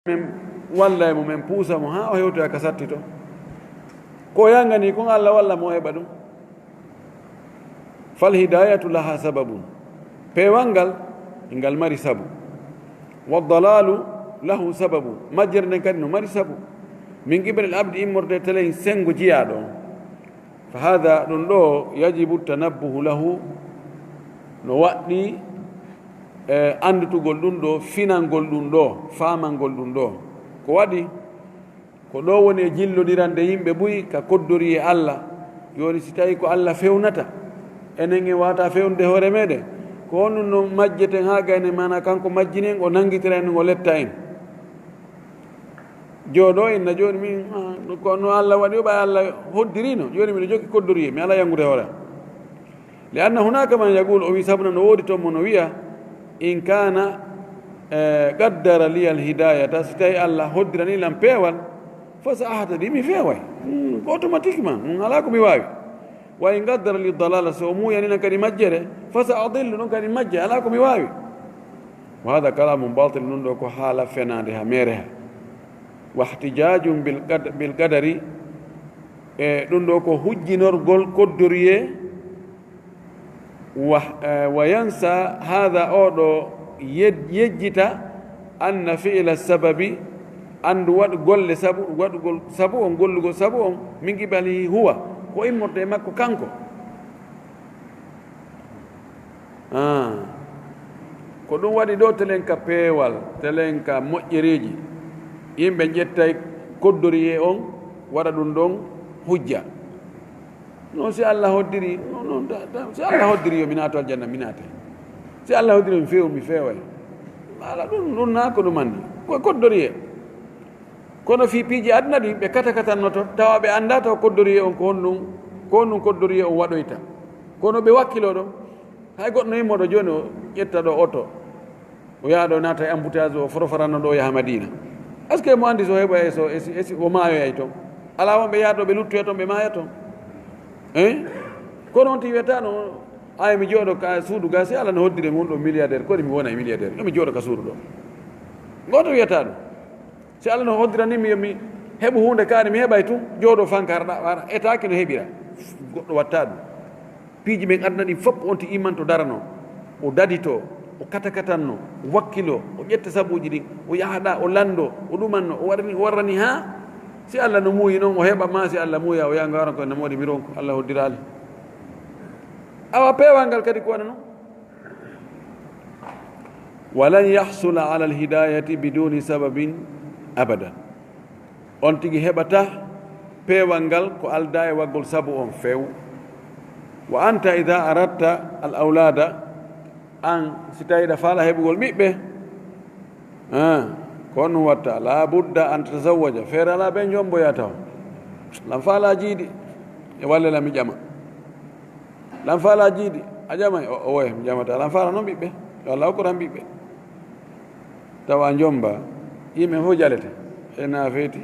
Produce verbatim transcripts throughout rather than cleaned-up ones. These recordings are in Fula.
men walla e mo, men puusa mo haa o hewtoya ka sattito. Ko o yangani kon, Allah walla mo o heɓa ɗum. Fal hidayatu laha sababun. Peewal ngal, ngal mari sabu. Wa dalalu lahu sababun. Majjere nden kadi no mari sabu. Min qibalil abdi, immorde telen sengo jiyaaɗo on. Fa hada, ɗum ɗo, yajibu tanabbuhu lahu, no waɗɗi, e, annditugol ɗum ɗo, finangol ɗum ɗo, faamangol ɗum ɗo. Ko waɗi? Ko ɗo woni e jillondirande yimɓe buy ka koddori e Allah. Jooni, si tawi ko Allah fewnata, enen en wata fewnude hoore meɗen. Ko honɗum no majjeten haa gayne, mana kanko majjini en, o nangitira en, o letta en? Jooɗo inna jooni min, ah, ko no Allah waɗi o, ɓay Allah hoddirino. Jooni miɗo jokki koddori e, mi ala yangude hoore am. Li anna hunaka man yaqul, o wi, sabu no woodi ton mo no wi'a, in kana, eh, qaddara liyal hidayata, si tawi Allah hoddirani lan peewal, fa sa ahtadi, mi feeway. Hmm, ko automatiquement, hmm, ala ko mi waawi. Wa in qaddara li dalala, so o muuyani lan kadi majjere, fa sa adillu, ɗum kadi majje, ala ko mi waawi. Wa hada kalamun batil, ɗum ɗo ko haala fenaande ha meere ha. Wa ihtijajun bil qad-, bil qadari, e ɗum ɗo ko hujjinorgol koddoriye. Wa, eh, wa yansa hada, oɗo yej-, yejjita, anna fi'la sababi, andu waɗu golle sabu, waɗugol sabu on, gollugol sabu on, min qibalihi huwa, ko immorde e makko kanko. Ah. Ko ɗum waɗi ɗo telen ka peewal, telen ka moƴƴereeji, yimɓe ƴettay koddoriye on, waɗa ɗum ɗon hujja. Non, si Allah hoddiri, non, non, ta, ta, si Allah hoddiri yo mi naato aljanna, mi naate. Si Allah hoddiri yo mi feewu, mi feeway. Ala ɗum, ɗum na ko ɗum anndi. Ko koddoriye. Kono fii piiji aduna ɗi, ɓe kata katannoto, tawa ɓe anndaa taw koddoriye on ko honɗum, ko honɗum koddoriye on waɗoyta. Kono ɓe wakkiloo ɗo, hay goɗɗo no immo ɗo jooni, o ƴetta ɗo oto, o yaha ɗo, naata e embouteillage, o forofaranno ɗo, o yaha Madina. Est-ce que mo anndi so heɓoyay, so esi, esi o maayoyay ton? Alaa, wonɓe yaha ɗo, ɓe luttoya ton, ɓe maaya ton. Hein? Kono on ti wiyata no, ay, mi jooɗo ka suudu ga, si Allah no hoddiri mi won ɗo milliardaire, kono mi wona e milliardaire, yo mi jooɗo ka suudu ɗo. Gooto wiyata ɗum. Si Allah no hoddirani mi, yo mi heɓu huunde kaari, mi heɓay tun, jooɗo fankara ɗa, wara, etaaki no heɓira. Goɗɗo watta ɗum. Piiji men aduna ɗin fof, on ti imanto darano. O dadito, o katakatanno, o wakkilo, o ƴetta sabuuji ɗin, o yaha ɗa, o lando, o ɗumanno, o warani, o warrani haa. Si Allah no muuyi non, o heɓa ma, si Allah muuya, o yaha ngara ko ene moodi mi ronko, Allah hoddiraali. Awa peewal ngal kadi ko wano non. Walan yahsula ala alhidayati biduni sababin abadan. On tigi heɓata peewal ngal ko aldaa e waggol sabu on few. Wa anta ida aradta al awlada, an si tawi ɗa faala heɓugol ɓiɓɓe, ah, ko on ɗum watta, la budda an tatazawwaja, feere alaa ɓe jomboya taw. Lan faala jiidi e walle la mi ƴama. Lan faala jiidi, a ƴamay? O, owoye, mi ƴamata. Lan faala non ɓiɓɓe? Yo Allah hokku tan ɓiɓɓe. Tawa a jomba, yimɓe fof jalete. E na feeti.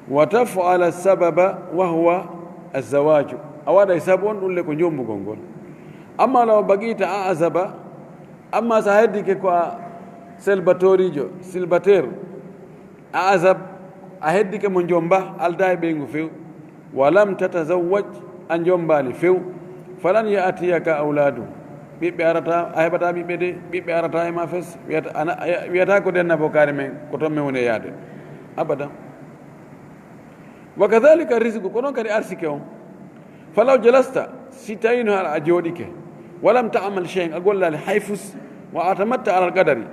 Wa taf'ala sababa wa huwa azawaju. A waɗay sabu on, ɗum le ko jombugol ngol. Amma law bagita a azaba, amma sa heddike ko a selbatorijo, célibataire, a azab, a heddike mo jomba, alda e ɓeygu few. Wa lam tatazawwaj, a jombaali few. Falan ya'tiyaka awladu. Ɓiɓɓe arata, a heɓata ɓiɓɓe de, ɓiɓɓe arata e ma fes. Wiyata, ana, a, wiyata ko denna bo kaari men, ko ton men woni e yaade. Abadan. Wa kadhalika rizqu, ko non kadi arsike on. Falaw jalasta, si tawino aɗa a jooɗike. Wa lam ta'mal shay'an, a gollaali hay fus. Wa atamatta alal qadari.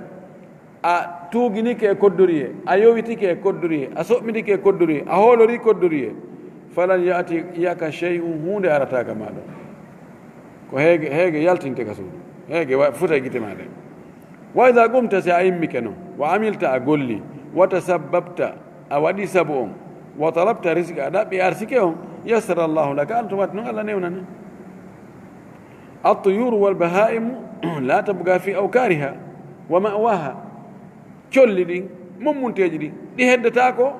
A tuuginike e koddoriye, a yowitike e koddoriye, a soɓmitike e koddoriye, a hoolori koddoriye, falan ya'tiyaka shay'un, huunde arataaka ma ɗo. Ko heege, heege yaltinte ka suudu, heege wa-, futa e gite ma ɗen. Wa idha qumta, si a immike non, wa amilta, a golli, wa tasabbabta, a waɗi sabu on, wa talabta rizqa, a ɗaɓɓi arsike on, yassara Allahu laka, an tuma non Allah newnane. At-tuyuru wal bahaimu la tabga fi awkariha wa ma'waha. Colli ɗin, mummunteeji ɗin, ɗi heddataako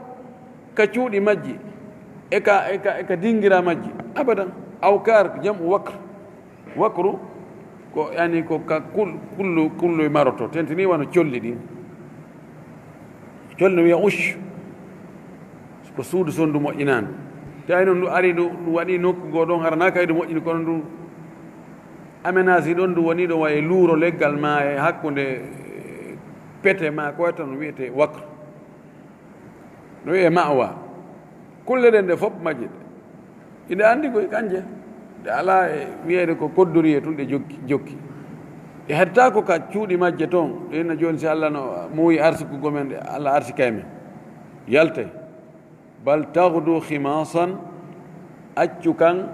ka cuuɗi majji, e ka, e ka, e ka dingira majji. Abadan. Awkar, jam'u wakr. Wakru, ko, yani, ko ka kul-, kullu, kullu maroto, tentini wano colli ɗin. Colli no wiya ush, ko suudu sondu moƴƴinaandu. Tawi noon ndu ari, ndu, ndu waɗi nokku goo ɗon, hara na kay ndu moƴƴini, kono ndu aménage ɗon, ndu woni ɗon waye luuro leggal ma e hakkunde, eh, pete ma, ko tan wiyetee wakr. No wiyee ma'wa. Kulle ɗen ɗe fof majje ɗe. Iɗa anndi koye kanje. Ɗe alaa e wiyeede ko koddoriye tun ɗe jokki, jokki. Ɗe hettaako ka cuuɗi majje toon. Ɗe inna jooni si Allah no muuyi arsikugo men, ɗe Allah arsikay men. Yaltay. Bal taghdu khimasan, accu kan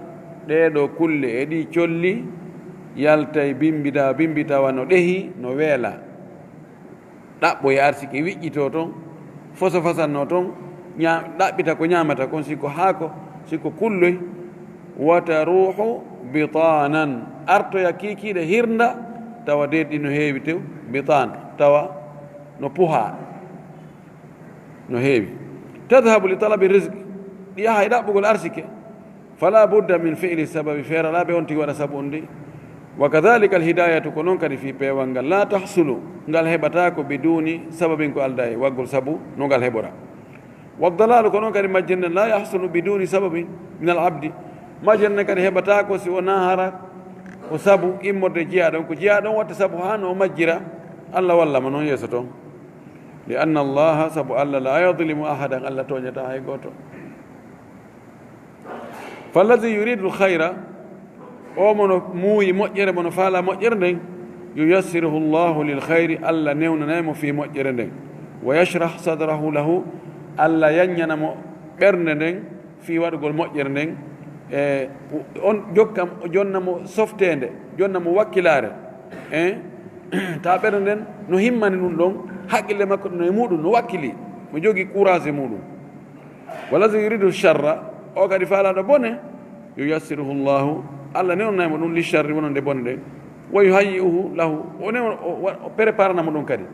ɗee ɗoo kulle e ɗii colli, yaltay bimbi da bimbi tawa no ɗehi, no weela. Ɗaɓɓo e arsike wiƴƴitoo toon, foso fasanno toon, ña-, ɗaɓɓita ko ñaamata kon, si ko haako, si ko kulloy. Wa taruuhu bitaanan, artoya kiikiiɗe hirnda, tawa deeɗi no heewi tew, bitaan, tawa no puhaa, no heewi. Tadhabu li talabi rizqi, ɗi yaha e ɗaɓɓugol arsike. Fala budda min fi'li sababi, feeralaa ɓe on tigi waɗa sabu on ndi. Wa kadhalika alhidayatu, ko noon kadi fii peewal ngal, la tahsulu, ngal heɓataako biduni sababin, ko aldaa e waggol sabu no ngal heɓora. Wa dalalu, ko noon kadi majjirde nden, la yahsulu biduni sababin min al abdi, majjirde nden kadi heɓataako si wonaa hara ko sabu immorde jiyaaɗo on, ko jiyaaɗo on watta sabu haa no o majjira, Allah walla mo noon yeeso toon. Li anna Allaha, sabu Allah, la yadlimu ahadan, Allah tooñataa hay gooto. Fallazi yuridu lkhayra, o mo no muuyi moƴƴere, mo no faalaa moƴƴere nden, yuyassiruhu Allahu lil khayri, Allah newnanay mo fii moƴƴere nden. Wa yashrah sadrahu lahu, Allah yaññana mo ɓernde nden fii waɗugol moƴƴere nden. E, on jokka, o jonna mo softeende, jonna mo wakkilaare. E, ta ɓernde nden no himmani ɗum ɗon, haqqille makko ɗum no e muɗum, no wakkili, mo jogii courage e muɗum. Wallazi yuridu sharra, o kadi faalaaɗo bone, yuyassiruhu Allahu, Allah newnanay mo ɗum, li sharri, wonande bone ɗen. Wa yuhayyi'uhu lahu, o new-, o wa-, o préparana mo ɗum kadi.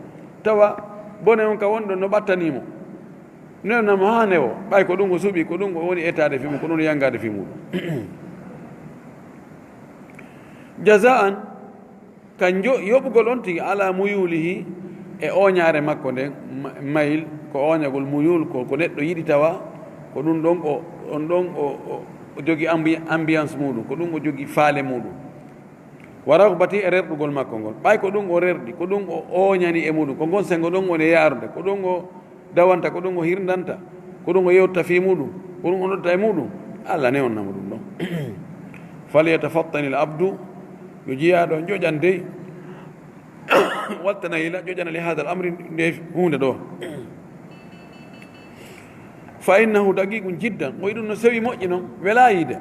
Tawa bone on ka woni ɗon no ɓattanii mo. Newna mo haa newo, ɓay ko ɗum o suɓi, ko ɗum o woni etaade fii mum, ko ɗum o yangaade fii muɗum. Jazaan, ka njo-, yoɓugol on tigi, ala muyulihi, e ooñaare makko nden, ma-, mayil, ko ooñagol muyul, ko, ko neɗɗo yiɗi tawa, ko ɗum ɗon o, on ɗon o, o, o jogi ambi-, ambiance muɗum, ko ɗum o jogi faale muɗum. Wa raghbati, e rerɗugol makko ngol. Ɓay ko ɗum o rerɗi, ko ɗum o ooñani e muɗum, ko ngon sengo ɗon woni e yaarude, ko ɗum o dawanta, ko ɗum o hirndanta, ko ɗum o yewta fii muɗum, ko ɗum o nodda e muɗum, Allah newna mo ɗum ɗon. Falyatafattanil abdu, yo jiyaaɗo joƴan dey, waltana yila, joƴana li hadal amri, nde huunde ɗo. Fa innahu daqiqun jiddan, o ɗum no sewi moƴƴi non, welaa yiide.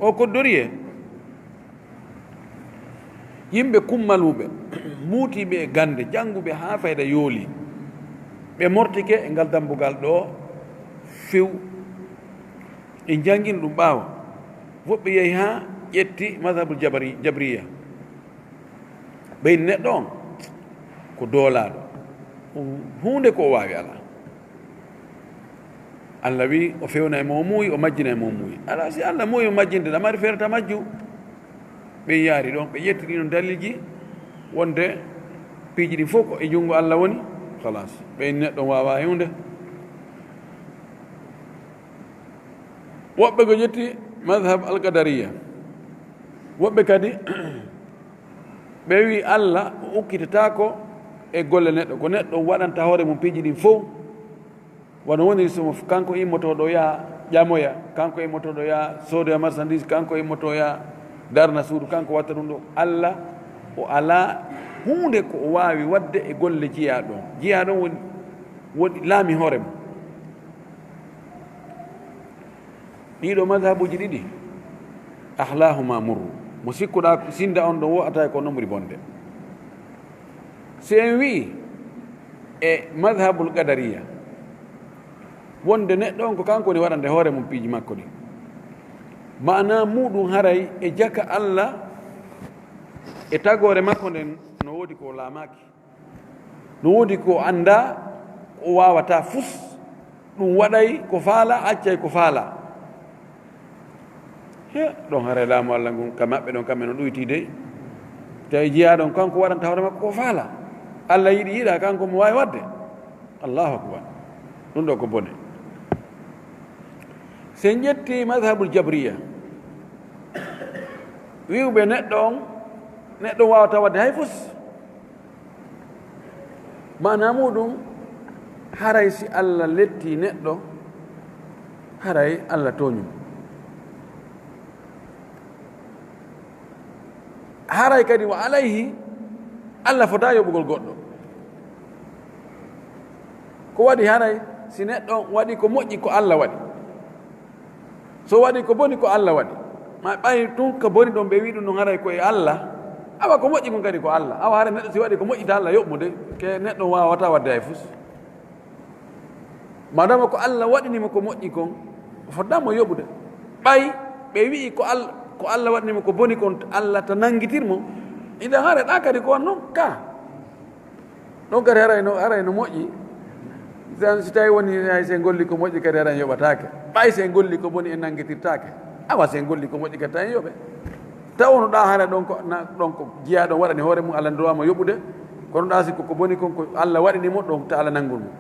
O koddori e Yimɓe kummaluuɓe, muutiiɓe e gannde, jannguɓe haa fayda yooli, ɓe mortike e ngal dammbugal ɗoo few, en njanngin ɗum ɓaawo. Woɓɓe yahi haa ƴetti mazhabul jabari-, jabriya. Ɓeyni neɗɗo on ko doolaaɗo. Huunde ko o waawi alaa. Allah wi o fewna e mo o muuyi, o majjina e mo o muuyi. Alaa, si Allah muuyi o majjinde, ɗa mari feere ta majju. Ɓe yaari ɗon, ɓe ƴetti ɗi non dalilji wonde piiji ɗin fof ko e junngo Allah woni. Khalas, ɓe neɗɗo waawa e huunde. Woɓɓe ko ƴetti madhab al-qadariya. Woɓɓe kadi ɓe wi Allah o ukkitataako e golle neɗɗo. Ko neɗɗo waɗanta hoore mum piiji ɗin fof. Wano woni so kanko immotooɗo yaa ƴamoya, kanko immotooɗo yaa soodoya marchandise, kanko immotoo yaa darna suudu, kanko watta ɗum ɗo. Allah o alaa huunde ko o waawi waɗde e golle jiyaaɗo on. Jiyaaɗo on woni, woni laami hoore mum. Ɗiɗo madhabuuji ɗiɗi, ahlahuma murru. Mo sikkuɗaa sinda on ɗon wo ataay ko non ɓuri bonde. Si en wi'i e madhabul qadariya, wonde neɗɗo on ko kanko woni waɗande hoore mum piiji makko ɗin. Maana muɗum haray e jaka Allah e tagoore makko nden no woodi ko laamaaki. No woodi ko anndaa, ko waawataa fus, ɗum waɗay ko faalaa, accay ko faalaa. He, ɗon haray laamu Allah ngun ka maɓɓe ɗon, kamɓe no ɗoyti dey. Tawi jiyaaɗo on kanko waɗanta hoore makko ko faalaa. Allah yiɗi yiɗaa, kanko mo waawi waɗde. Allahu akbar. Ɗum ɗo ko bone. So en ƴetti madhabul jabriya, wi'uɓe neɗɗo on, neɗɗo waawata waɗde hay fus. Maana muɗum, haray si Allah letti neɗɗo, haray Allah tooñu mo. Haray kadi wa alayhi, Allah fota yoɓugol goɗɗo. Ko waɗi haray si neɗɗo waɗi ko moƴƴi ko Allah waɗi, so waɗi ko boni ko Allah waɗi, ma ɓay tun ko boni ɗon ɓe wi'i ɗum ɗon haray ko e Allah, awa ko moƴƴi kon kadi ko Allah. Awa haray neɗɗo si waɗi ko moƴƴi ta Allah yoɓ mo de, ke neɗɗo waawata waɗde hay fus. Madama ko Allah waɗini mo ko moƴƴi kon, o foddaama mo yoɓude. Ɓay ɓe wi'i ko Al-, ko Allah waɗini mo ko boni kon, Allah ta nanngitir mo, idan haray ɗa kadi ko on non ka. Ɗon kadi haray no, haray no moƴƴi. Tan si tawi woni hay si en golli ko moƴƴi kadi haray en yoɓataake. Ɓay si en golli ko boni en nanngitirtaake. Awa si en golli ko moƴƴi kadi tawi en yoɓe. Taw no ɗa haray ɗon ko, na, ɗon ko jiyaaɗo waɗani hoore mum, Allah droit mo yoɓude. Kono ɗa si ko, ko boni kon ko Allah waɗini mo ɗon ta Allah nanngol mo.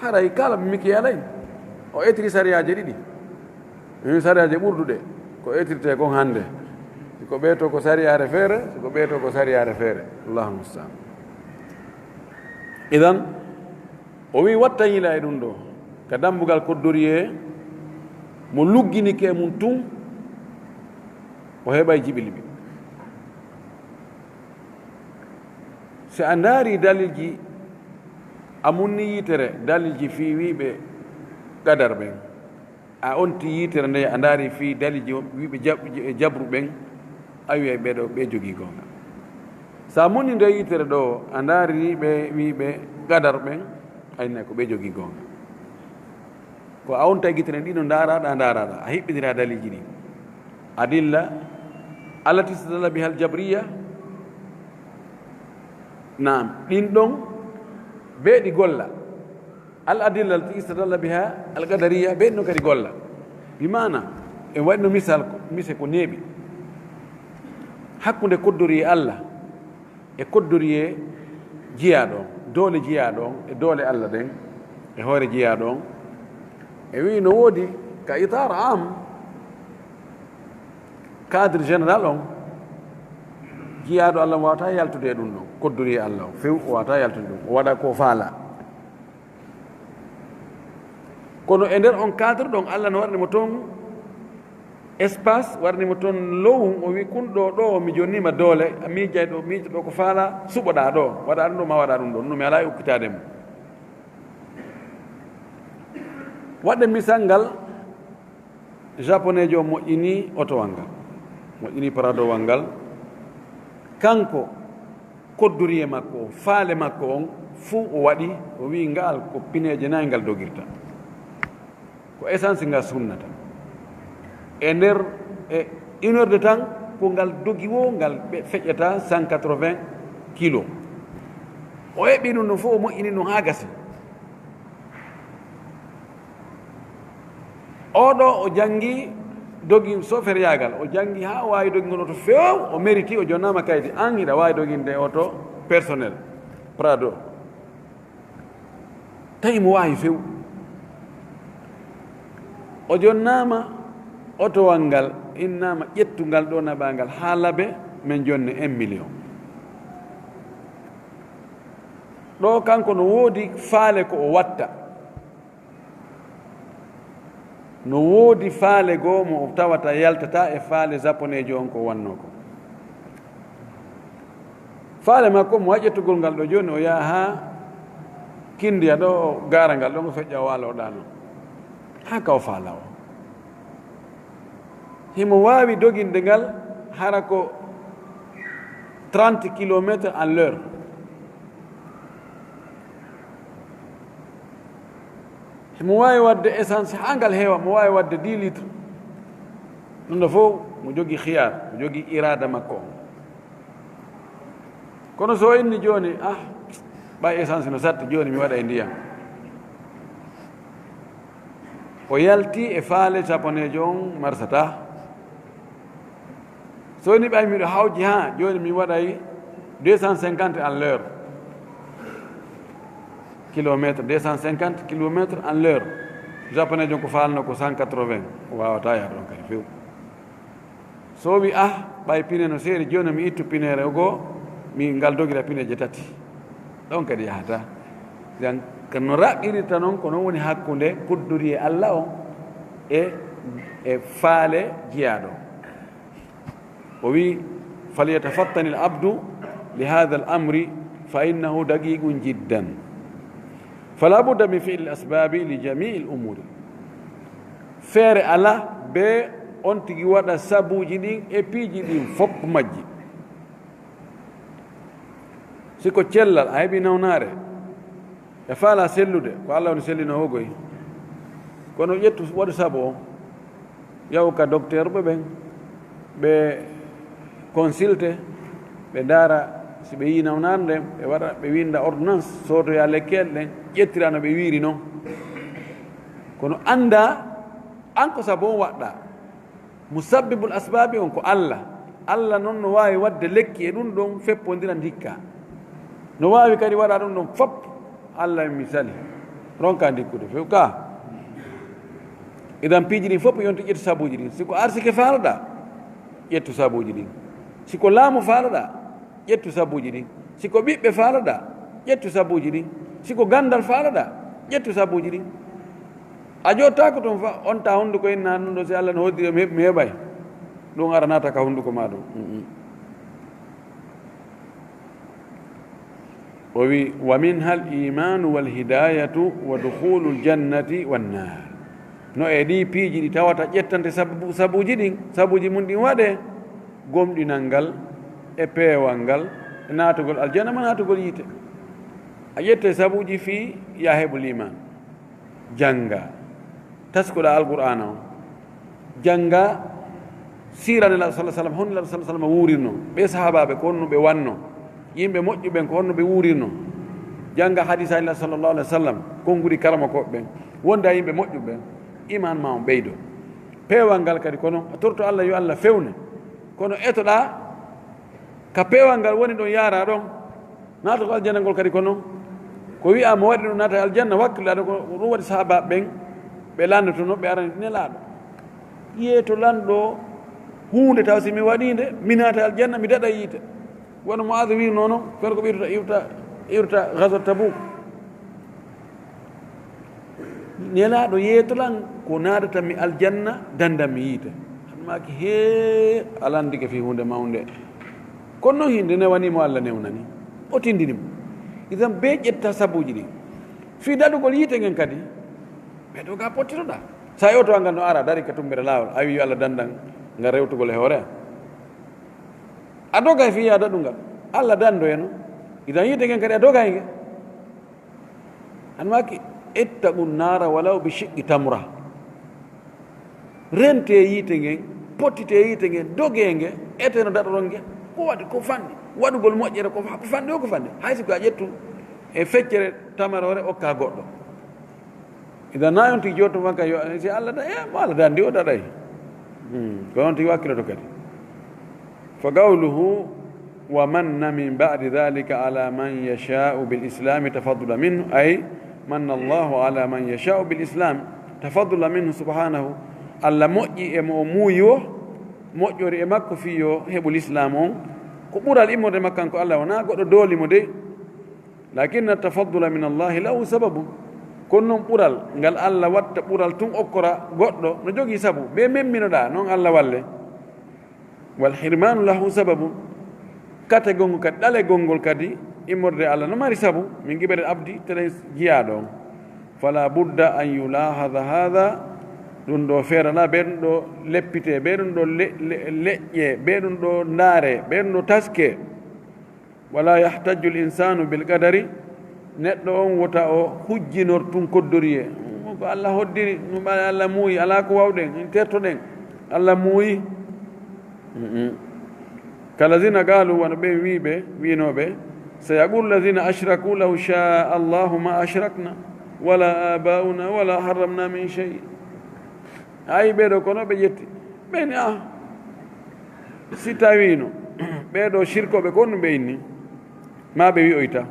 Haray kala mi Mikiyaala en, o etiri sariyaaji ɗiɗi. Min sariyaaji ɓurduɗe, ko etirte kon hannde. Si ko ɓeeto ko sariyaare feere, si ko ɓeeto ko sariyaare feere. Allahu musta'an. Idan, o wi'i watta yila e ɗum ɗo, ka dambugal koddoriyee, mo lugginike mum tun, o heɓay jiɓiliɓi. Si a ndaari dalilji, a munni yitere dalilji fii wiiɓe qadar ɓen, a onti yitere nde a ndaari fii dalilji wiiɓe jab-, jabru ɓen, a wi'ay ɓee ɗoo, ɓee jogii goonga. Si a munni nde yitere ɗoo, a ndaari ɓe wiiɓe qadar ɓen, a innay ko ɓee jogii goonga. Ko a on tagitene ɗino ndaaraɗa, ndaaraɗa, a hiɓɓinira dalilji ɗi. Adilla allati istadalla biha al-jabriya. Naam, ɗin ɗon be ɗi golla. Al adilla allati istadalla biha al qadariya, be ɗin ɗon kadi golla. Bi maana, en waɗino misal ko, mise ko neeɓi. Hakkunde koddori e Allah, e koddoriyee jiyaaɗo on, doole jiyaaɗo on, e doole Alla ɗen, e hoore jiyaaɗo on. E wi'i no woodi ka itaar am, cadre général on, jiyaaɗo Alla on waawata yaltude e ɗum ɗon, koddoriyee Alla on, few o waawata yaltude ɗum, o waɗa ko faala. Kono e nder on cadre ɗon, Alla no waɗani mo toon espace, waɗani mo toon lowun, o wi, "Kun ɗo, ɗo mi jonnii ma doole, a miijay ɗo, miija ɗo ko faala, suɓoɗaa ɗo, waɗaa ɗum ɗo, ma waɗaa ɗum ɗo, ɗum mi alaa e ukkitaade mo." Waɗde misal ngal, Japoneejo on moƴƴini otowal ngal, moƴƴini Pradowal ngal. Kanko, koddoriyee makko on, faale makko on, fuu o waɗi, o wi'i, "Ngal ko pineeje nay ngal dogirta. Ko essence ngal sunnata." E nder, e une heure de temps, ko ngal dogi woo, ngal ɓe feƴƴata cent quatre-vingts kilos. O eɓɓi ɗum ɗon fof, o moƴƴini ɗum haa gasi. Oo ɗoo o janngi dogi soferyaagal, o janngi haa o waawi dogi ngol oto feew, o mériti, o jonnaama kaydi, "Aan hiɗa waawi doginde oto personnel, Prado." Tawi mo waawi feew. O jonnaama otowal ngal, innaama, "Ƴettu ngal ɗoo naɓaa ngal haa labe, min jonne un million." Ɗoo kanko no woodi faale ko o watta. No woodi faale goo mo o tawata yaltataa e faale Japoneejo on ko wannoo ko. Faale makko mo waɗi ƴettugol ngal ɗoo jooni, o yaha haa Kindiya ɗoo, o gaara ngal ɗoo, o feƴƴa o waala o ɗaano. Haa ka o faala o. Himo waawi doginde ngal hara ko trente kilomètres à l'heure. Himo waawi waɗde essence haa ngal heewa, mo waawi waɗde dix litres. Ɗum ɗo fof mo jogii khiyaar, mo jogii iraada makko on. Kono so o inni jooni, "Ah, ɓay essence no satti, jooni mi waɗa e ndiyam." O yalti e faale Japoneejo on marsata. So woni ɓay miɗo hawji haa jooni mi waɗay deux cent cinquante à l'heure. Kilomètre, deux cent cinquante kilomètres en l'heure. Japonais jon ko faalno ko cent quatre-vingts, o waawata yaade ɗon kadi few. So wi, ah, ɓay pine no seeri, jooni mi ittu pineere goo, mi ngal dogira pineeje tati. Ɗon kadi yahata. Jan, ko no raɓɓirirta noon, ko noon woni hakkunde kudduri e Alla on e, e faale jiyaaɗo. O wi, "Falyatafattani al-abdu li hadha al-amri fa innahu daqiqun jiddan. Fala budda min fi'li al-asbabi li jami'i al-umuri." Feere ala be on tigi waɗa sabuuji ɗin e piiji ɗin fof majji. Si ko cellal, a heɓi nawnaare, e faala sellude, ko Alla woni sellinoowo goy. Kono ƴettu, waɗu sabu o, yahu ka docteur ɓe ɓen, ɓe consulte, ɓe ndaara si ɓe yii nawnaare nden, ɓe waɗa, ɓe winnda ordonnance, soodoya lekkeele ɗen, ƴettira no ɓe wiiri non. Kono annda an ko sabu on waɗɗa. Musabbibul asbaabi on ko Alla. Alla non no waawi waɗde lekki e ɗum ɗon feppondira ndikka. No waawi kadi waɗa ɗum ɗon fop. Alla en misali. Ronka ndikkude few ka. Idan piiji ɗin fof yonti ƴettu sabuuji ɗin. Si ko arsike faalaɗa, ƴettu sabuuji ɗin. Si ko laamu faalaɗa, ƴettu sabuuji ɗin. Si ko ɓiɓɓe faalaɗa, ƴettu sabuuji ɗin. Si ko ganndal faalaɗa, ƴettu sabuuji ɗin. A jottaako toon fa, on ta hunnduko inna ɗum ɗo, si Alla no hoddiri mi heɓ-, mi heɓay. Ɗum ara naata ka hunnduko ma ɗum. Mm-mm. O wi, "Wa minha al imanu wal hidayatu wa dukhulu al jannati wan nar." No e ɗi piiji ɗi tawata ƴettante sabu, sabuuji ɗin, sabuuji mum ɗin waɗe, gomɗinal ngal e peewal ngal, e naatugol aljanna ma naatugol yiite. A ƴette sabuuji fii ya heɓu liimaan. Jannga, taskoɗa Alqur'aana on. Jannga siira Nelaaɗo sallallaahu alayhi wa sallam, honno Nelaaɗo sallallaahu alayhi wa sallam wuurirno, ɓe sahaabaaɓe ko honno ɓe wanno, yimɓe moƴƴuɓe ɓen ko honno ɓe wuurirno. Jannga hadiisaaji Nelaaɗo sallallaahu alayhi wa sallam, konnguɗi karamokooɓe ɓen, wonda e yimɓe moƴƴuɓe ɓen, iimaan ma on ɓeydo. Peewal ngal kadi ko non, a torto Alla yo Alla fewne, kono etoɗa ka peewal ngal woni ɗon yaara ɗon. Naata ko aljanna ngol kadi ko non. Ko wi'aa mo waɗi ɗum naata aljanna, wakkilaaɗo ko ɗum waɗi sahaabaaɓe ɓen, ɓe lannotono, ɓe arani Nelaaɗo. Yeeto lanɗo huunde taw si mi waɗii nde, mi naata aljanna, mi daɗa yiite. Wano Mu'aaz wi'noo non, kono ko ɓe iwta, iwta, iwta Gazwat Tabuk. Nelaaɗo yeeto lan ko naadata mi aljanna, danndan mi yiite. Haɗumaaki hee a lanndike fii huunde mawnde. Kono noon hinde newanii mo Alla newnani. O tindini mo. Idan bee ƴetta sabuuji ɗin. Fii daɗugol yiite ngen kadi, ɓe ɗo ga pottitoɗaa. Sa e oto ngal no ara, dari ka tummbere laawol, a wi'i yo Alla danndan ngal rewtugol e hoore. A dogay fii yaa daɗu ngal. Alla danndoyano. Idan yiite ngen kadi a dogay nge. An maaki, "Ittaqu nnaara walaw bi shiqqi tamra." Rentee yiite ngen, pottitee yiite ngen, dogee nge, etee no daɗoron nge. Ko waɗi, ko fanɗi. Waɗugol moƴƴere ko fa-, ko fanɗi o ko fanɗi. Hay si ko a ƴettu e feccere tamaroore okka goɗɗo. Idan na on tigi jooto fanka yo, si Alla da, eh, mo Alla dandi o daɗay. Hmm, ko on tigi wakkiloto kadi. Fa qawluhu, "Wa manna min ba'di dhalika ala man yasha'u bil islami tafaddulan minhu," ay, "Manna Allahu ala man yasha'u bil islam tafaddulan minhu subhanahu." Alla moƴƴi e mo o muuyi o, moƴƴori e makko fii yo heɓu lislaam on. Ko ɓural immorde makko kanko Alla, wonaa goɗɗo dooli mo dey. Lakinna tafaddula min Allahi lahu sababu. Kono noon ɓural ngal Alla watta ɓural tun okkora goɗɗo no jogii sabu. Ɓe memminoɗaa, noon Alla walle. Wal hirmanu lahu sababu. Kate gongo kadi, ɗale gongol kadi, immorde Alla no mari sabu, min qibali abdi, telen jiyaaɗo on. Fala budda an yulahada hada, ɗum ɗo feerana, ɓe ɗum ɗo leppite, ɓe ɗum ɗo le-, le-, leƴƴe, ɓe ɗum ɗo ndaare, ɓe ɗum ɗo taske. Wala yahtaju l insanu bil qadari, neɗɗo on wota o hujjinor tun koddoriye. Ko Alla hoddiri, ɗum ɓaɗa Alla muuyi, alaa ko wawɗen, en tertoɗen. Alla muuyi. Mm-mm. Kalazina qalu, wano ɓen wiiɓe, wiinooɓe, sayaqulu lazina ashraku law sha Allahu ma ashrakna, wala abauna, wala harramna min shay. Ayi ɓeeɗo kono ɓe ƴetti. Ɓe ni, ah, si tawiino ɓeeɗo sirkooɓe ko honɗum ɓe inni? Ma ɓe wi'oyta,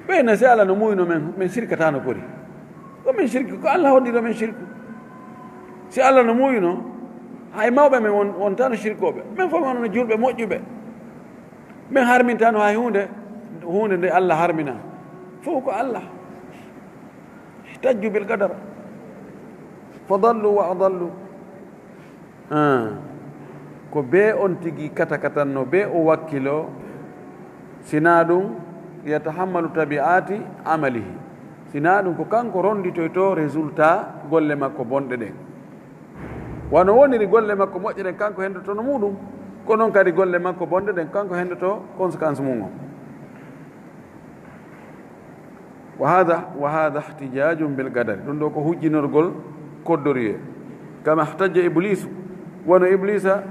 Ɓeyna si Allah no muuyno men, men sirkata no pori. Ko men sirki, ko Allah hoddiro men sirku. Si Allah no muuyno, hay mawɓe men won, wontano sirkooɓe. Men fof men wonano julɓe moƴƴuɓe. Men harmintano hay huunde, huunde nde Allah harmina. Fof ko Allah. Ihtajju bil qadar. Fa dallu wa adallu. Ah, ko bee on tigi katakatannoo, bee o wakkiloo, sinaa ɗum, yatahammalu tabi'aati amalihi, sinaa ɗum ko kanko ronnditoytoo résultat golle makko bonɗe ɗen. Wano woniri golle makko moƴƴe ɗen, kanko henndotono muuɗum, ko noon kadi golle makko bonɗe ɗen, kanko henndoto conséquence mum on. Wa hada, wa hada ihtijajun bil qadari, ɗum ɗo ko hujjinorgol koddoriyee. Kama ihtajja Iblisu, wano Iblisa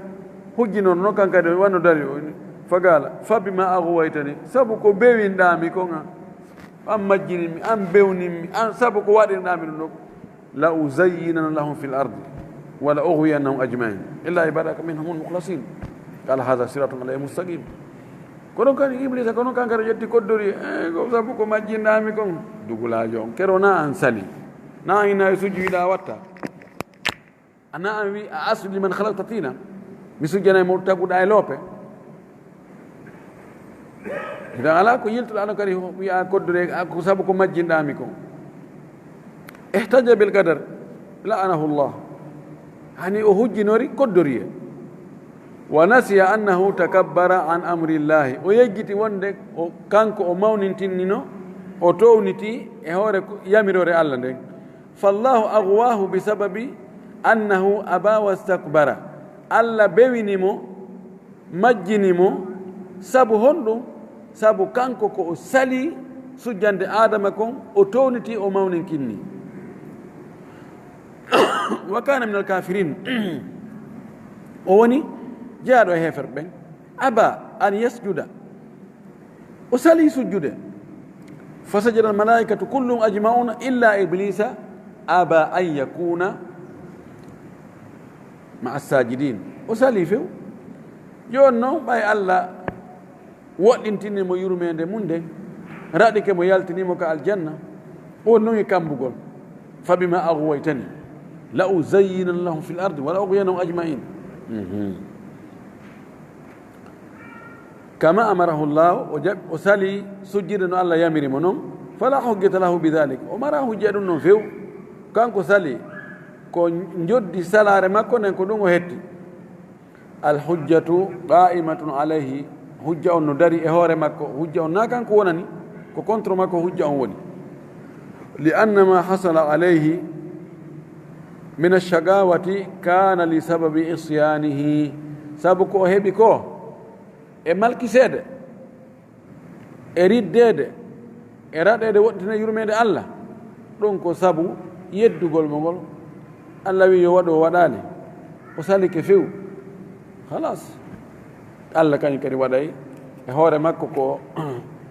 hujjinorno, kan kadi wano dari o, fa qala, fa bima aghwaytani, sabu ko bewinɗaa mi kon an, an majjinin mi, an bewnin mi, an, sabu ko waɗirɗaa mi ɗum ɗo. La uzayyinanna lahum fil ardi wa la ughwiyannahum ajma'in illa ibadaka minhumul mukhlasin. Qala hadha siratun alayya mustaqim. Kono kan Iblisa, kono kan kadi ƴetti koddori, e, ko sabu ko majjinɗaa mi kon. Dugulaajo on, kero na an sali. Na an ina e sujju yiɗa watta. Ana an wi a asjudu liman khalaqta tina. Mi sujjanay mo taguɗaa e loope. Idan ala ko yiltuɗo ano kadi wiya koddori, a, ko sabu ko majjinɗaa mi kon. Ihtajja bil qadar, la'anahu Allah. Hani o hujjinori koddoriye. Wa nasiya annahu takabbara an amrillahi. O yejjiti wonde o, kanko o mawnintinnino, o towniti e hoore ko, yamiroore Allah nden. Fallahu aghwahu bi sababi annahu aba wastakbara. Allah bewini mo, majjini mo, sabu honɗum? Sabu kanko ko o sali sujjande Adama kon, o towniti, o mawninkinni. Wa kana minal kafirin. O woni jeyaaɗo e heeferɓe ɓen. Aba an yasjuda. O sali sujjude. Fasajada al malaikatu kullum ajmauna illa iblisa aba an yakuna ma assajidin. O sali few. Jooni noon, ɓay Allah woɗɗintini mo yurmeende mum nden, raɗike mo, yaltini mo ka aljanna, o woni noon e kammbugol. Fa bima aghwaytani la uzayyinanna lahum fil ardi wa la ughwiyannahum ajma'in. Mhm. Kama amarahu Allah, o jaɓ-, o sali sujjirde no Allah yamiri mo non. Fala hujjata lahu bi dhalik. O mara hujja ɗum non few. Kanko sali ko njoddi salaare makko nden, ko ɗum o hetti. Al hujjatu qa'imatun alayhi. Hujja on no dari e hoore makko. Hujja on na kanko wonani, ko contre makko hujja on woni. Li anna ma hasala alayhi min ash-shaqawati kana li sababi isyanihi. Sabu ko o heɓi ko e malkiseede, e riddeede, e raɗeede woɗɗitina yurmeende Allah, ɗum ko sabu yeddugol mo ngol. Allah wi yo waɗu, o waɗaali, o salike few. Halas. Allah kañum kadi waɗay e hoore makko ko,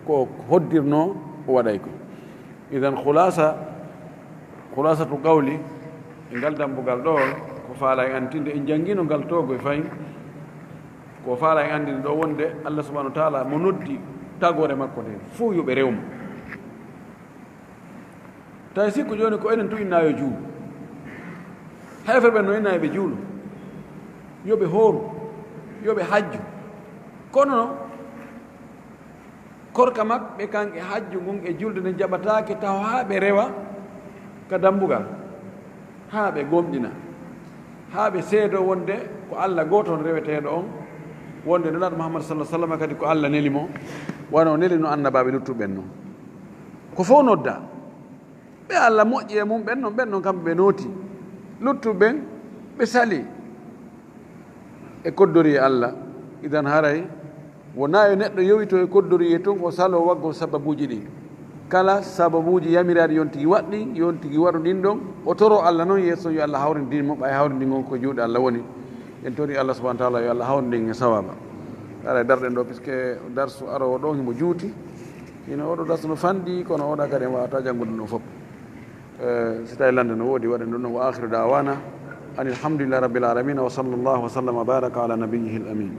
ko hoddirno o waɗay ko. Idan khulasa, khulasatu qawli, e ngal dambugal ɗo, ko faala en antinde, en janngino ngal togo e fayin, ko faala en anndinde ɗo wonde Allah subhanahu wa taala mo noddi tagoore makko nde fof yo ɓe rew mo. Tawi sikku jooni ko enen tu inna yo juulu. Heeferɓe no inna yo ɓe juulu, yo ɓe hooru, yo ɓe hajju. Kono korka maɓɓe kan e hajju ngun e julde nden jaɓataake taw haa ɓe rewa ka dambugal, haa ɓe gomɗina, haa ɓe seedo wonde ko Allah gooto on reweteeɗo on, wonde Nulaaɗo Muhammad sallallahu alaihi wasallam kadi ko Allah neli mo, wano o neli no annabaaɓe luttuɓe ɓen non. Ko fof nodda. Ɓe Allah moƴƴi e mum ɓen non, ɓen non kamɓe ɓe nooti. Luttuɓe ɓen, ɓe sali e koddori e Allah. Idan haray wonaa yo neɗɗo yowito e koddori e tun, o salo waggol sababuuji ɗin. Kala sababuuji yamiraaɗi yo on tigi waɗ ɗin, yo on tigi waɗu ɗin ɗon. O toro Allah non yeeso yo Allah hawrindin mo, ɓay hawrindingol ko juuɗe Allah woni. En tori Allah subhanahu wa taala yo Allah hawrindin e sawaba. Haray darɗen ɗo, puisque darsu arowo ɗon himo juuti. Ino oɗo darsu no fanɗi, kono oɗa kadi en wawata janngude ɗum fof. Eh, si tawi lande no woodi, waɗen ɗum ɗon. Wa akhiru da'wana anil hamdulillahi rabbil alamin, wa sallallahu wa sallama wa baraka ala nabiyyihil amin.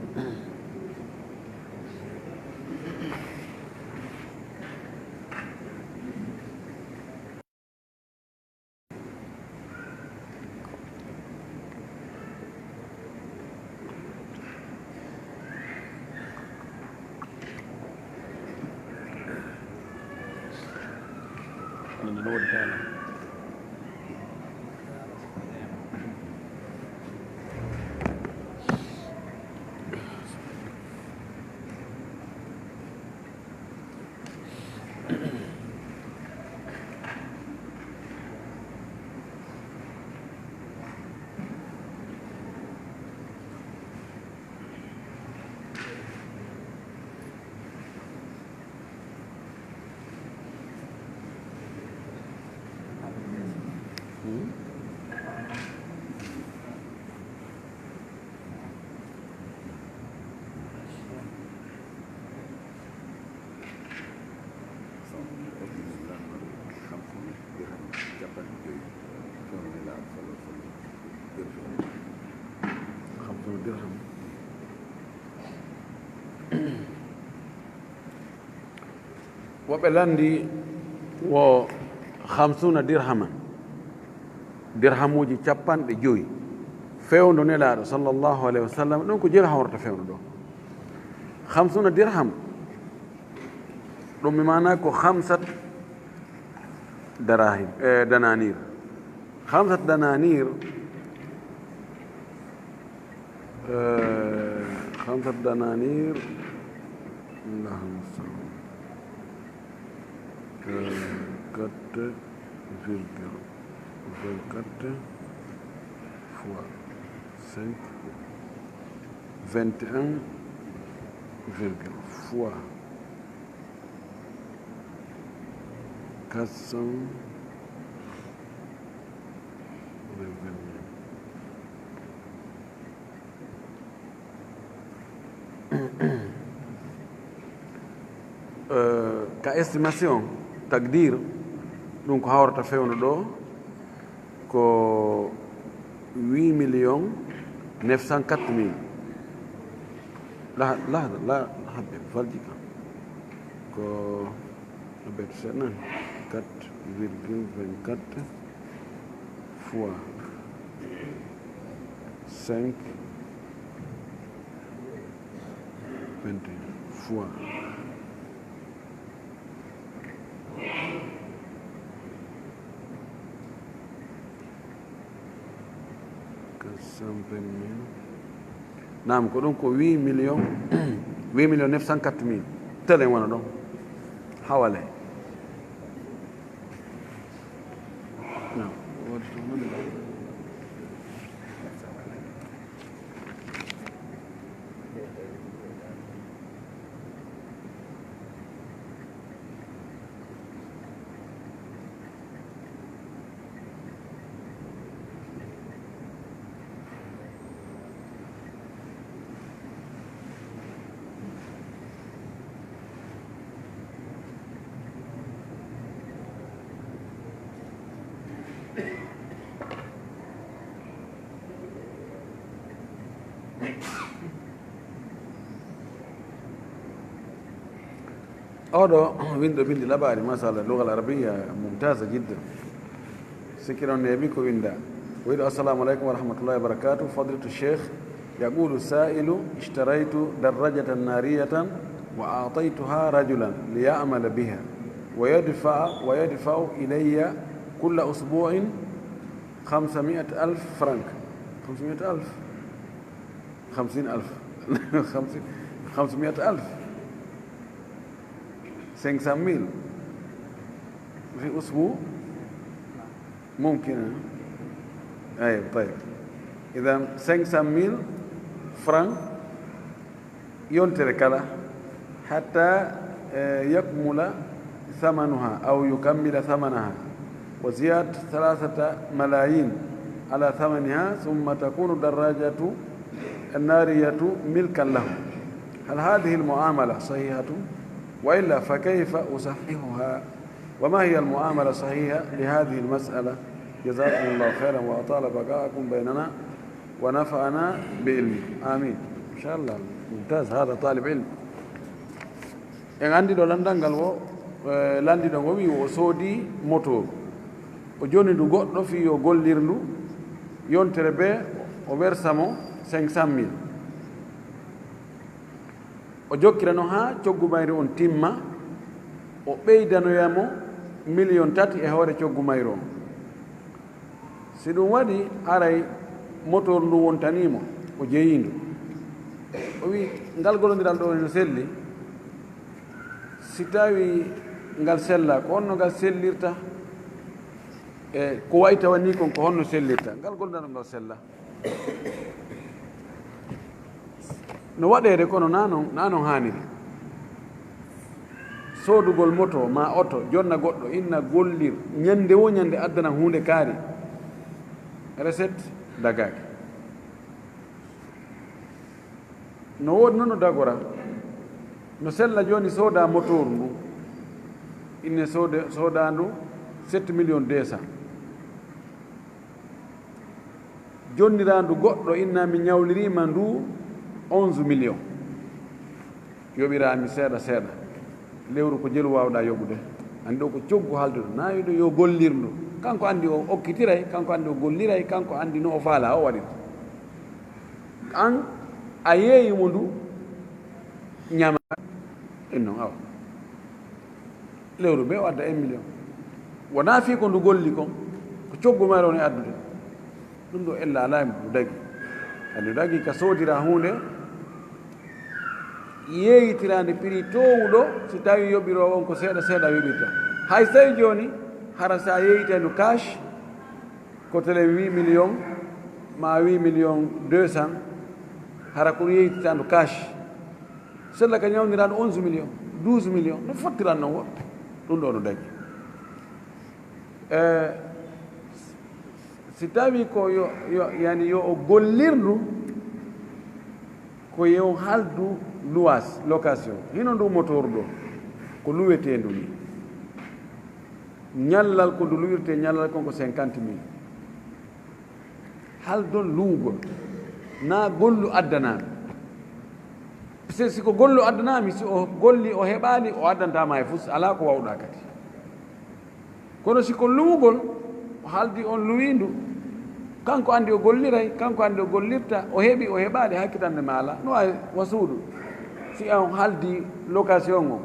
Woɓɓe lanndi wo hamsuna dirhaman, dirhamuuji capanɗe joyi, fewndo Nelaaɗo sallallahu alayhi wa sallam. Ɗum ko dirham wonata fewndo ɗo. Hamsuna dirham, ɗum mi maana ko hamsat darahim, e, dananir. Hamsat dananir, e, hamsat dananir, Allahumma salli. Quatre virgule vingt-quatre fois cinq, vingt et un virgule fois quatre cent vingt-et-un. Eh, ka estimation, takdir, ɗum ko hawrata fewndo ɗo ko huit millions neuf cent quatre mille. La, la, la, la, valji ka. Ko Abet seɗɗa, quatre virgule vingt-quatre fois cinq, vingt et un fois quatre cent vingt mille. Naam, ko ɗum ko huit millions, huit millions neuf cent quatre mille. Telen wona ɗon. Hawale. Naam. Oɗo winɗo bindi labari, masala, lugal arabiya mumtaza jiddan. Sikki noon neeɓi ko winda. Wayɗo, assalamu aleykum wa rahmatullahi wa barakatuh. Fadilatu Cheikh, yaqulu sa'ilu, ishtaraytu darrajatan nariyatan wa a'taytuha rajulan li ya'mala biha wa yadfa, wa yadfa'u ilayya kulla usbu'in khamsami'at alf franc. Khamsami'at alf. Khamsin alf. Khamsin, khamsami'at alf. Cinq cent mille في أسبوع ممكن. أيوة، طيب. إذن cinq cent mille francs yontere kala, حتى, eh, يكمل ثمنها أو يكمل ثمنها، وزيادة ثلاثة ملايين على ثمنها، ثم تكون الدراجة النارية ملكا له. هل هذه المعاملة صحيحة؟ وإلا فكيف أصححها؟ وما هي المعاملة الصحيحة لهذه المسألة؟ جزاكم الله خيرا وأطال بقاءكم بيننا ونفعنا بعلمكم. آمين. إن شاء الله. ممتاز، هذا طالب علم. En anndi ɗo lanndal ngal wo, eh, lanndiɗo ngo wi o soodi moto. O jonni ndu goɗɗo fii yo gollir ndu. Yontere bee o wersa mo cinq cent mille. O jokkira noon haa coggu mayri on timma, o ɓeydanoya mo Million tati e hoore coggu mayru on. Si ɗum waɗi, haray motoor ndu wontanii mo, o jeyiindu. O wi'i, "Ngal golondiral ɗoo no selli? Si tawii ngal sellaa, ko honno ngal sellirta? E ko wayi tawa nii kon, ko honno sellirta?" Ngal golondiral ngal sellaa. No waɗeede, kono naa non, naa non haaniri. Soodugol moto maa oto, jonna goɗɗo, inna gollir, ñande woo ñande addana huunde kaari. Recette dagaaki. No woodi noon no dagora. No sella jooni sooda motooru ndu. Inne soode-, soodaandu sept millions deux cents. Jonniraandu goɗɗo, inna mi ñawliriima ndu onze millions. Yoɓiraa mi seeɗa seeɗa. Lewru ko jelu waawɗaa yoɓude. Anndi ɗo ko coggu haalduɗo. Naa wiɗo yo gollir ndu. Kanko anndi o okkitiray, kanko anndi o golliray, kanko anndi no o faalaa o waɗira. An a yeeyi mo ndu ñama. En non awa. Lewru ɓe o adda un million. Wonaa fii ko ndu golli kon, ko coggu mayru woni addude. Ɗum ɗo ella alaa e ndu dagi. Anndi ndu dagi ka soodira huunde, yeeyitiraande prix toowuɗo, si tawii yoɓiroowo on ko seeɗa seeɗa yoɓirta. Hay so tawii jooni, hara si a yeeyitay ndu cash, ko tele huit millions, maa huit millions deux cents, hara ko ɗum yeeyitata ndu cash. Sella ka ñawndiraa ndu onze millions, douze millions, no fottiran non wo? Ɗum ɗo no dagi. Eh, si tawii ko yo, yo, yani yo o gollir ndu, ko yo haaldu luwaas, location. Hino ndu motoor ɗo, ko luweteendu ni. Ñallal ko ndu luwirtee, ñallal kon ko cinquante mille. Haaldon luwugol, naa gollu addanaami. Si, si ko gollu addanaami, si o golli, o heɓaali, o addantaa ma e fus, alaa ko waawɗaa kadi. Kono si ko luwugol, o haaldi on luwiindu, kanko anndi o golliray, kanko anndi o gollirta, o heɓi, o heɓaali, hakkitannde ma alaa. No waawi wa suudu, si on haaldi location o,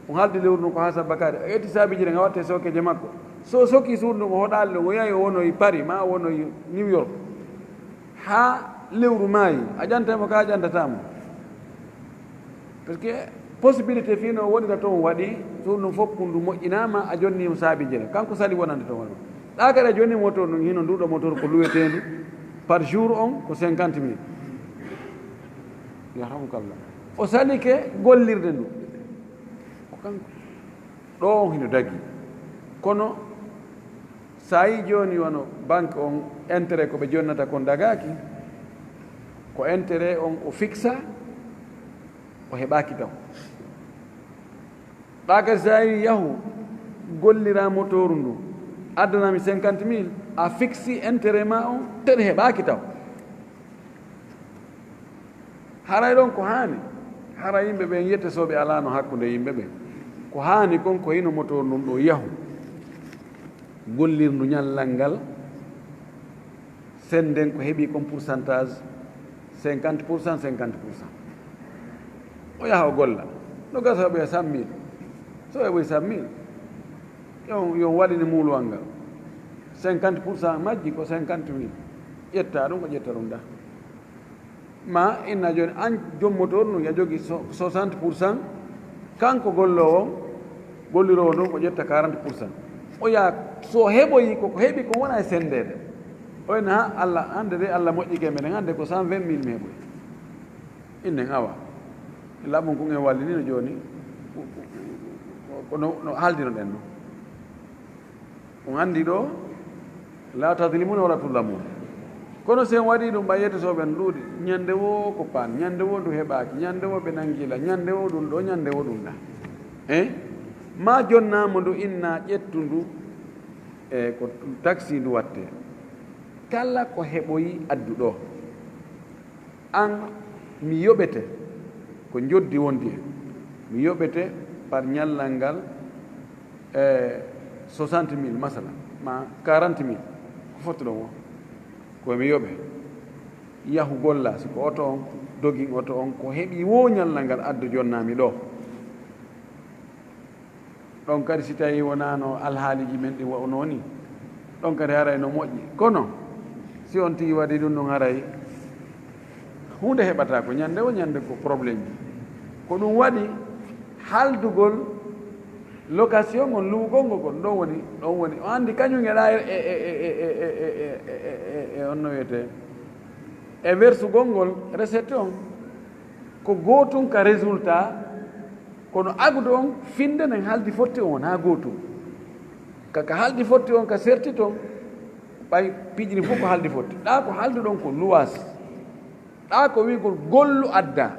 on haaldi lewru ndun ko haa sabbakaade, o ƴetti saabiiji ɗin, o watte sookeeje makko. So o sokii suudu ndun, o hoɗaali ɗon, o yahi, o wonoyi Paris, maa o wonoyi New York. Haa lewru maayi, a ƴantay mo ka a ƴantataa mo? Parce que possibilité fii no wonira toon waɗi, suudu ndun fof ndu moƴƴinaama, a jonnii mo saabiiji ɗin. Kanko sali wonande toon wonde. Ɗaa kadi a jonnii motoor ndun, hino ndu ɗo motoor ko luweteendu par jour on ko cinquante mille. Yarhamukallah. O salike gollirde ndu. Ko kanko. Ɗo on hino dagi. Kono so a yii jooni wano banque on, intérêt ko ɓe jonnata kon dagaaki, ko intérêt on o fixa, o heɓaaki taw. Ɗaa kadi so a yii yahu golliraa motooru ndu, addanaa mi cinquante mille, a fixi intérêt ma on, tene heɓaaki taw. Haray ɗon ko haani, hara yimɓe ɓen yette so ɓe alaano hakkunde yimɓe ɓen. Ko haani kon ko hino motoor ndun ɗo yahu, gollirndu ñallal ngal, sennden ko heɓi kon pourcentage, cinquante pour cent, cinquante pour cent. O yaha o golla, no gasa o ɓeya cent mille. So o heɓoyi cent mille, yo, yo waɗine muuluwal ngal. Cinquante pour cent majji ko cinquante mille. Ƴetta ɗum, o ƴetta ɗum da. Ma inna jooni, an joom motoor ndun, ya jogii so-, soixante pour cent, kanko golloowo, golliroowo ndun, ko ƴetta quarante pour cent. O yaa, so heɓoyi ko, ko heɓi ko wona e senndeede. O ina, ha, Alla, hannde de Alla moƴƴike meɗen, hannde ko cent vingt mille mi heɓoyi. Innen awa. Laɓun kun en wallini no jooni, ko no, no haaldinoɗen non. On anndi ɗo, "La tadlimuna wala tudlamuna." Kono si en waɗii ɗum, ɓay yetto so ɓen ɗuuɗi, ñande woo ko paan, ñande woo ndu heɓaaki, ñande woo ɓe nangila, ñande woo ɗum ɗo, ñande woo ɗum ɗa. Eh? Ma jonnaamo ndu inna ƴettu ndu, e ko taksi ndu watte. Kala ko heɓoyi addu ɗo. An, mi yoɓete ko njoddi wondi hen. Mi yoɓete par ñallal ngal, e, soixante mille, masala, ma quarante mille. Ko fottuɗon o? Ko mi yoɓe. Yahu golla, si ko oto on, dogin oto on, ko heɓi wo ñallal ngal addu jonnaami ɗo. Ɗon kadi, si tawii wonaano alhaaliji men ɗin wa'unoo ni, ɗon kadi haray no moƴƴi. Kono si on tigi waɗi ɗum ɗon, haray huunde heɓataa ko ñannde o ñannde, ko problème ji. Ko ɗum waɗi haaldugol location on, luwugol ngol, kon ɗon woni, ɗon woni, o anndi kañum e ɗa e, e, e, e, on no wiyetee, e wersugol ngol recette on, ko gootum ka résultat. Kono agude on, finde nen haaldi fotti on wonaa gootum. Ka, ka haaldi fotti on, ka serti ton, ɓay piiji ɗin fof ko haaldi fotti. Ɗa ko haalduɗon ko luwaas. Ɗa ko wi'ugol gollu adda.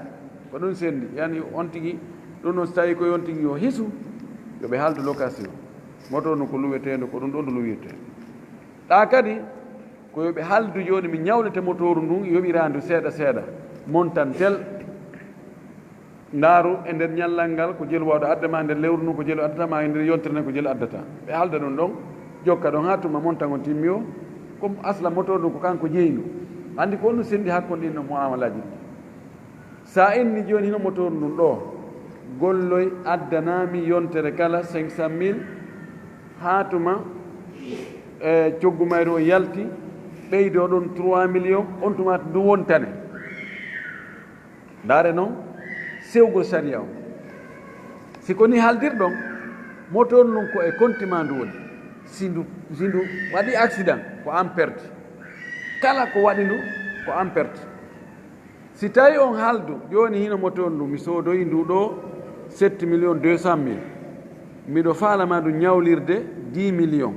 Ko ɗum senndi. Yani on tigi, ɗum noon, so tawii ko on tigi yo hisu, yo ɓe haaldu location. Moto no ko luweteendu, ko ɗum ɗon ndu luwirtee. Ɗa kadi, ko yo ɓe haaldu jooni, mi ñawlete motooru ndun, yoɓiraa ndu seeɗa seeɗa, montant tel. Ndaaru e nder ñallal ngal ko jelu waawɗo adda ma, e nder lewru ndun ko jelu addata ma, e nder yontere nden ko jelu addata. Ɓe haalda ɗum ɗon, jokka ɗon haa tuma montant on timmi o. Comme asla motooru ndun ko kanko jeyi ndu. Anndi ko on ɗum senndi hakkunde ɗin no mu'amalaaji ɗin. Sa inni jooni hino motooru ndun ɗoo, golloy addanaa mi yontere kala cinq cent mille, haa tuma, e, coggu mayru o yalti, ɓeydoo ɗon trois millions, on tuma ndu wontane. Ndaare non sewgol sariya on. Si ko ni haaldirɗon, motooru ndun ko e konti maa ndu woni. Si ndu, si ndu waɗi accident, ko an perti. Kala ko waɗi ndu, ko an perti. Si tawii on haaldu, jooni hino motooru ndu, mi soodoyi ndu ɗoo sept millions deux cent mille. Miɗo faalaa ma ndu ñawlirde dix millions.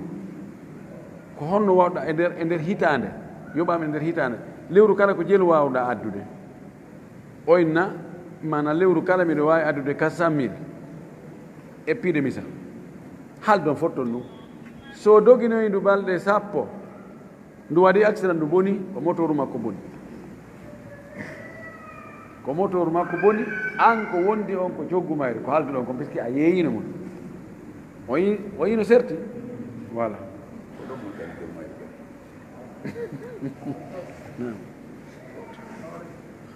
Ko honno waawɗaa e nder, e nder hitaande? Yoɓaami e nder hitaande. Lewru kala ko jelu waawɗaa addude? O inna, maanaa lewru kala miɗo waawi addude quatre cent mille. E piide misal. Haaldon fottol ndu. So doginoyi ndu balɗe sappo, ndu waɗi accident, ndu boni, ko motooru makko boni. Ko motooru makko boni, an ko wondi on ko coggu mayru, ko haalduɗon kon, puisque a yeeyino mo. O yi-, o yino serti. Voilà. Naam.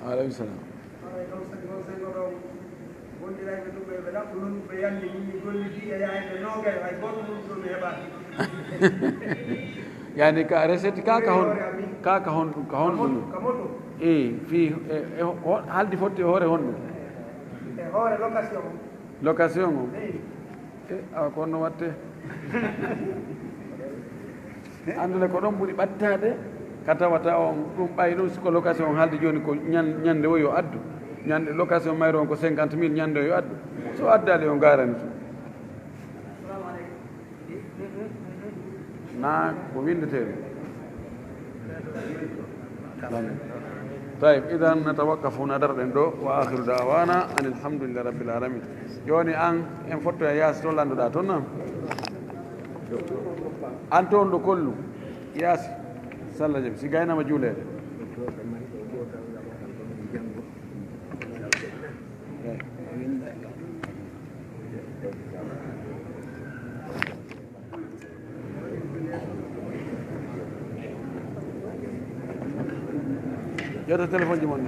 Aleykum salaam. Haray ɗon saki ɗon sengo ɗon wondirayɓe ɗum ɓe, ɓe ɗaɓɓu non ɓe yandi min mi gollidi e yahayɓe noogay, hay gooto mum ɗo mi heɓaaki. Yani ka recette ka, ka hon, ka, ka hon, ka hon ɗum? Ka moto. E fii, e, e ho-, haaldi fotti e hoore honɗum? E hoore location. Location o? Eyi. E, awa, ko honno watte? Anndune ko ɗon ɓuri ɓattaade, ka tawata on ɗum ɓay ɗum, si ko location on haaldi jooni, ko ñan-, ñande o yo addu. Ñande location mayru on ko cinquante mille, ñande o yo addu. So addaali, on garanti. Na ko winndetee ɗum. Tayib, idan natawaqqafu, na daroɗen ɗo. Wa akhiru da'wana anil hamdulillahi rabbil alamin. Jooni an, en fottoya yaasi to landuɗaa ton, na? An to on ɗo kollu yaasi. Salla jam, si gaynama juuleede. Ƴetta téléphone ji mon.